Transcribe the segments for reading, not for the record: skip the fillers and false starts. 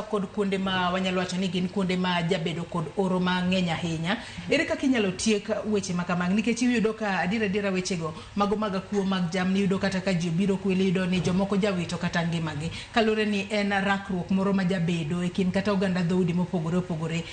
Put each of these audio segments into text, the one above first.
Kod kuonde ma wanyalo wacho ni gin kuonde ma jabedo kod oro mang'eny ahinya. Ere kaka inyalo tiek weche ma kamagi? Nikech iyudo ka adier adiera wechego mago mag kuo mag jamni, iyudo kata ka ji obiro kwelo, iyudo ni jomoko jawito kata ngimagi. Kaluwore ni en rakruok moro ma jabedo e kind kata oganda dhoudi mopogore opogore.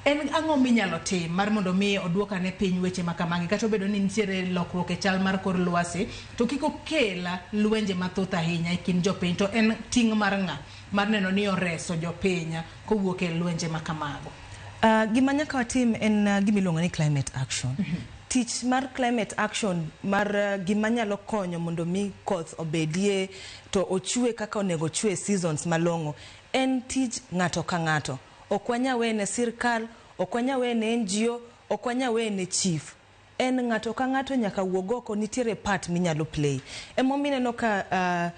En ang'o minyalo tim mar mondo mi oduok ane piny weche ma kamagi? Kata obedo ni nitiere lokruok e chal mar kor lwasi, to kik okel lwenje mathoth ahinya e kind jopiny. To en ting' mar ng'a mar neno ni oreso jopiny kowuok e lwenje ma kamago? Gima nyaka watim en gima iluongo ni climate action. Tich mar climate action mar gima nyalo konyo mondo mi koth obedie to ochwe kaka onego ochwe seasons malong'o en tij ng'ato ka ng'ato. Ok wanyal wene sirkal, ok wanyal wene NGO, ok wanyal wene chief. En ng'ato ka ng'ato nyaka wuog oko, nitiere part minyalo play. Emomiyo ineno ka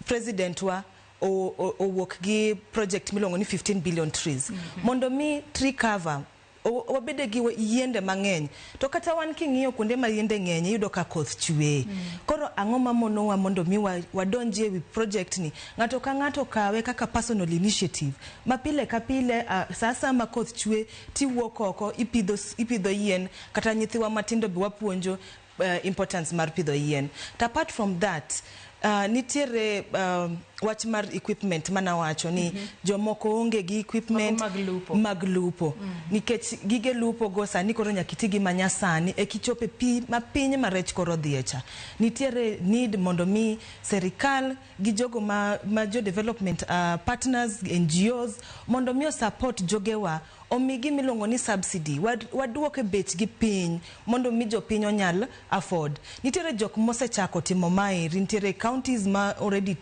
president wa owuok gi project miluongo ni 15 billion trees. Mondo mi tree cover wabede gi yiende mang'eny. To kata wan king'iyo kuonde ma yiende ng'eny, iyudo ka koth chwe. Koro ang'o mamonowa mondo mi wadonjie wi project ni? Ng'ato ka ng'ato kawe kaka personal initiative. Ma pile ka pile, sa asaya ma koth chwe, tiwuok oko, ipidho yien, kata nyithiwa matindo be wapuonjo importance mar pidho yien. To apart from that, nitiere wach mar equipment manawacho ni jomoko onge gi equipment mago mag lupo. Mag lupo. Nikech gige lupo go sani koro nyaka iti gi manyasani eka ichop e pi mapiny ma rech koro dhiye cha. Nitiere need mondo mi serikal gi jogo ma jo development partners, NGOs, mondo mi o support jogewa, omi gimiluongo ni subsidy, waduoke bechgi piny mondo mi jopiny onyal afford. Nitiere jok mosechako timo maeri, nitiere counties ma already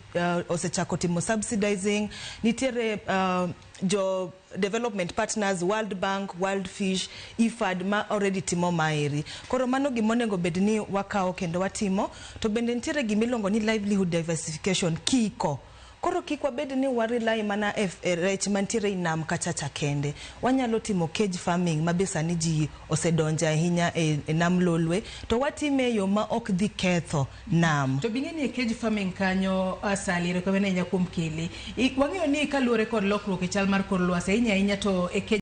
osechako timo subsidizing, nitiere jo development partners, World Bank, World Fish, IFAD ma already timo maeri. Koro mano gima onego bed ni wakawo kendo watimo. To bende nitiere gimiluongo ni livelihood diversification, kiko. Koro kik wabed ni wa rely mana e rech mantiere e nam kachacha kende. Wanyalo timo cage farming ma be sani ji osedonje ahinya e nam Lolwe, to watime e yo ma ok dhi ketho nam. To bing'e ni e cage farming kanyo, Sally, erokamano ahinya kuom kele. Wang'eyo ni kaluwore kod lokruok e chal mar kor lwasi, ahinya ahinya to e cage